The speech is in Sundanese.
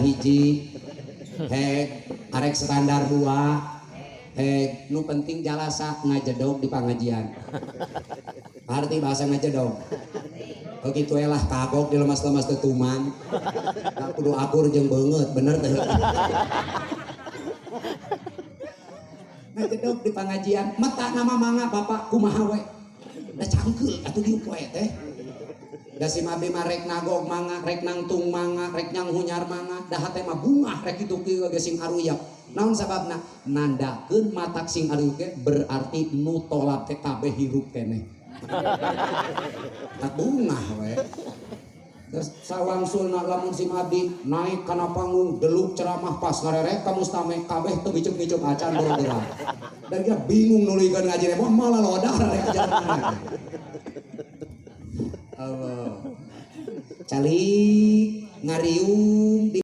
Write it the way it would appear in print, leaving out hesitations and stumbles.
Standar 1 heg, arek standar 2 heg, nu penting jalasa ngajedog di pangajian. Arti bahasa ngajedog begitu lah kagok di lemas-lemas tetuman tak kudu akur jeung beungeut bener teh. Ngajedog di pangajian mata nama mangga bapak kumaha we da cangkeul atuh dieu poe teh. Da si abdi mah rek nagog mangga, rek nangtung mangga, rek nyanghunyar mangga, da hate mah bungah rek kitu kieu ge sing aruyap. Naon sababna? Nandakeun matak sing aruyap ge berarti nu tolap teh kabeh hirup keneh. Tak bungah we. Terus sawangsulna lamun si abdi naik kana panggung deluk ceramah pas ngarerek ka mustame kabeh teu ngiceup-ngiceup acan boro gerak. Dan dia bingung nuluykeun ngaji teh malah lodar rek ajaran. Allah. Calik ngariung di